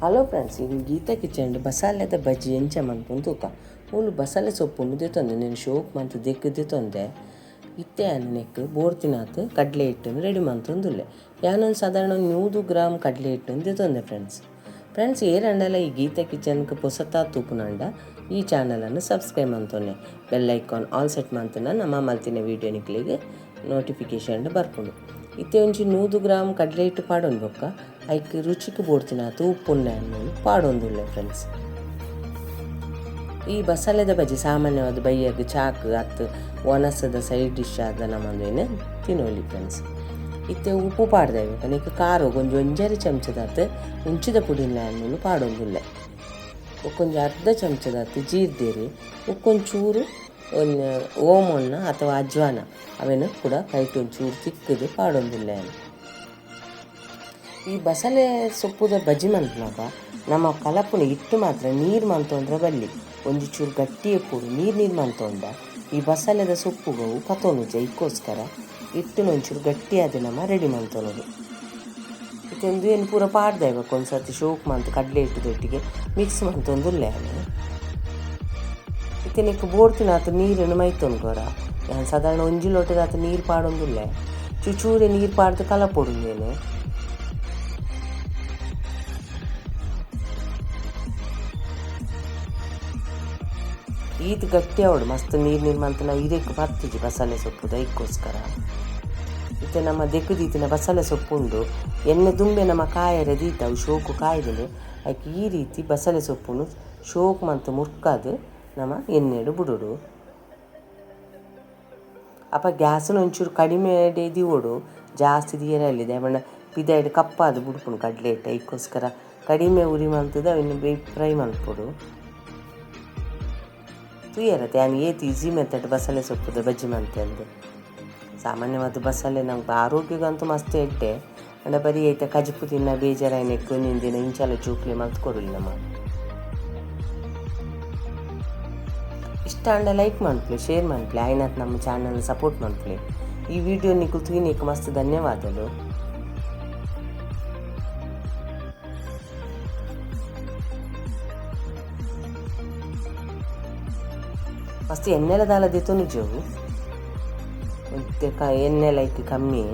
Hello friends, ಇದು Gita kitchen ಬಸಾಲೆದ ಬಜ್ಜಿ ಎಂಚ ಮನ್ಪುನು ತೂಕ. ಮೂಲು ಬಸಾಲೆ ಸೊಪ್ಪುನು ದೆತೊಂದೆ ನೆನ್ ಶೋಕ್ ಮಂತ್ ದೆಕ್ಕ್ ದೆತೊಂದೆ. ಇತ್ತೆ ಯಾನ್ ನೆಕ್ಕ್ ಬೋರ್ತಿನಾತ್ ಕಡಲೆ ಹಿಟ್ಟನ್ನು ರೆಡಿ ಮಂತೊಂದುಲ್ಲೆ. ಯಾನೊಂದು ಸಾಧಾರಣ 100 ಗ್ರಾಮ್ ಕಡಲೆ ಹಿಟ್ಟನ್ನು ದೆತೊಂದೆ ಫ್ರೆಂಡ್ಸ್. ಫ್ರೆಂಡ್ಸ್ ಏರಂಡಲ ಈ ಗೀತಾ ಕಿಚನ್ಗೆ ಪೊಸತಾ ತೂಪುನಂಡ ಈ ಚಾನಲನ್ನು ಸಬ್ಸ್ಕ್ರೈಬ್ ಮಂತೊನ್ನೆ, ಬೆಲ್ ಐಕಾನ್ ಆಲ್ ಸೆಟ್ ಮಂತನ ನಮ್ಮ ಮಲ್ತಿನ ವೀಡಿಯೋ ನಿಕ್ಲೆಗ್ ನೋಟಿಫಿಕೇಶನ್ ಬರ್ಪುಂಡು. ಇತ್ತೆ ಒಂಜಿ 100 ಗ್ರಾಮ್ ಕಡಲೆ ಹಿಟ್ಟು ಪಾಡೊಂದು ಬೊಕ್ಕ ಐಕ್ ರುಚಿಕ್ ಬೋಡ್ತಿನಾತ್ ಉಪ್ಪುನ್ನ ಪಾಡೊಂದುಲ್ಲೆ ಫ್ರೆಂಡ್ಸ್. ಈ ಬಸಲೆದ ಬಜ್ಜಿ ಸಾಮಾನ್ಯವಾದ ಬಯ್ಯಗ್ ಚಾಕ್ ಅತ್ತು ಒಣಸದ ಸೈಡ್ ಡಿಶ್ ಆದ ನಮ್ಮಂದೇನು ತಿನ್ನೋಲಿ ಫ್ರೆಂಡ್ಸ್. ಇತ್ತೆ ಉಪ್ಪು ಪಾಡ್ದೆ ಕನಿಕ್ ಖಾರ ಒಂಜಿ ಒಂಜರೆ ಚಮಚದಾತ್ ಉಂಚಿದ ಪುಡಿನ ಪಾಡೊಂದುಲ್ಲೆ. ಬೊಕ್ಕೊಂಜಿ ಅರ್ಧ ಚಮಚದಾತ್ ಜೀರ್ದೇರಿ, ಬೊಕ್ಕೊಂಚೂರು ಒಂಜಿ ಓಮೊಣ್ಣ ಅಥವಾ ಅಜ್ವಾನ ಅವೆನ್ ಕೂಡ ಕೈಟ್ ಒಂಚೂರು ತಿಕ್ಕದು ಪಾಡೊಂದುಲ್ಲೆ. ಈ ಬಸಲೆ ಸೊಪ್ಪುದ ಬಜ್ಜಿ ಮನ್ಪುನಗ ನಮ್ಮ ಕಲಪುನ ಹಿಟ್ಟು ಮಾತ್ರ ನೀರು ಮಂತೊಂಡ್ರೆ ಬಲ್ಲಿ ಒಂಜಿ ಚೂರು ಗಟ್ಟಿ ಎಪ್ಪುಡು. ನೀರು ನೀರು ಮಂತೊಂಡ ಈ ಬಸಲೆದ ಸೊಪ್ಪುಗವು ಪತೊನುಜ. ಇಕ್ಕೋಸ್ಕರ ಹಿಟ್ಟುನ ಒಂಚೂರು ಗಟ್ಟಿಯಾದ ನಮ್ಮ ರೆಡಿ ಮಂತೊನೊಡು. ಇತ್ತೆ ಉಂದು ಏನು ಪೂರ ಪಾಡ್ದೆ ಬೊಕ್ಕ ಒಂದ್ಸರ್ತಿ ಶೋಕ್ ಮಂತ್ ಕಡಲೆ ಹಿಟ್ಟುದೊಟ್ಟಿಗೆ ಮಿಕ್ಸ್ ಮಂತೊಂದುಲ್ಲೆ. ಇತ್ತೆ ನೆಕ್ಕ್ ಬೋಡ್ತಿನಾತ್ ನೀರನ್ನು ಮೈತೊಂಡು. ಯಾನ್ ಸಾಧಾರಣ ಒಂಜಿ ಲೋಟದಾತ್ ನೀರು ಪಾಡೊಂದುಲ್ಲೆ. ಚೂಚೂರೆ ನೀರು ಪಾಡ್ದು ಕಲಪೊಡು. ಈತ್ ಗಟ್ಟಿ ಅವಡು ಮಸ್ತ್ ನೀರು ನೀರು ಮಂತನ ಇರೆಕ್ ಪತ್ತಿಜಿ ಬಸಲೆ ಸೊಪ್ಪುದ ಐಕ್ಕೋಸ್ಕರ. ಇತ್ತೆ ನಮ್ಮ ದೆಕ್ಕು ದೀತಿನ ಬಸಲೆ ಸೊಪ್ಪು ಉಂಡು. ಎಣ್ಣೆ ದುಂಬೆ ನಮ್ಮ ಕಾಯರೆ ದೀತ ಅವು ಶೋಕು ಕಾಯ್ದಿನಿ. ಐಕ್ ಈ ರೀತಿ ಬಸಲೆ ಸೊಪ್ಪುನು ಶೋಕು ಮಂತ್ ಮುರ್ಕಾದು ನಮ್ಮ ಎಣ್ಣೆಡು ಬುಡೋಡು. ಅಪ್ಪ ಗ್ಯಾಸ್ನ ಒಂಚೂರು ಕಡಿಮೆ ದಿವೋಡು, ಜಾಸ್ತಿ ದಿಯರಲ್ಲಿದೆ ಅವನ ಪಿದಾಯ್ಡ್ ಕಪ್ಪಾದು ಬುಡ್ಪುನು ಕಡಲೆ ಹಿಟ್ಟು. ಐಕ್ಕೋಸ್ಕರ ಕಡಿಮೆ ಉರಿ ಮಂತದ ಅವಿನ ಫ್ರೈ ಮನ್ಪೊಡು. ತೂಯರತೆ ಯಾನ್ ಏತ್ ಈಸಿ ಮೆಥಡ್ ಬಸಲೆ ಸೊಪ್ಪುದ ಬಜ್ಜಿ ಮಂತೆ ಅಂದ್. ಸಾಮಾನ್ಯವಾದ ಬಸಲೆ ನಮ್ಗೆ ಆರೋಗ್ಯಗಂತೂ ಮಸ್ತ್ ಎಡ್ಡೆ. ಅಂಡ ಬರೀ ಐತ ಕಜಿಪು ತಿನ್ನ ಬೇಜಾರಾಯಿನೆಕ್ಕ್ ಒಂದೊಂದು ದಿನ ಇಂಚಾಲ ಜೋಕ್ಲೆ ಮಲ್ತ್ ಕೊರೊಲಿ ನಮ. ಇಷ್ಟ ಆಂಡ ಲೈಕ್ ಮನ್ಪುಲೆ, ಶೇರ್ ಮನ್ಪುಲೆ, ಆಯ್ನಾತ್ ನಮ್ಮ ಚಾನಲ್ ಸಪೋರ್ಟ್ ಮನ್ಪುಲೆ. ಈ ವಿಡಿಯೋ ನಿಕುಲು ತೂಯಿನೆಕ್ ಮಸ್ತ್ ಧನ್ಯವಾದಲು. ಮಸ್ತ್ ಎಣ್ಣೆಲ ದಾಲ ದೆತೊನುಜವು, ಒಂತೆ ಎಣ್ಣೆ ಲೈಕ್ ಕಮ್ಮಿ.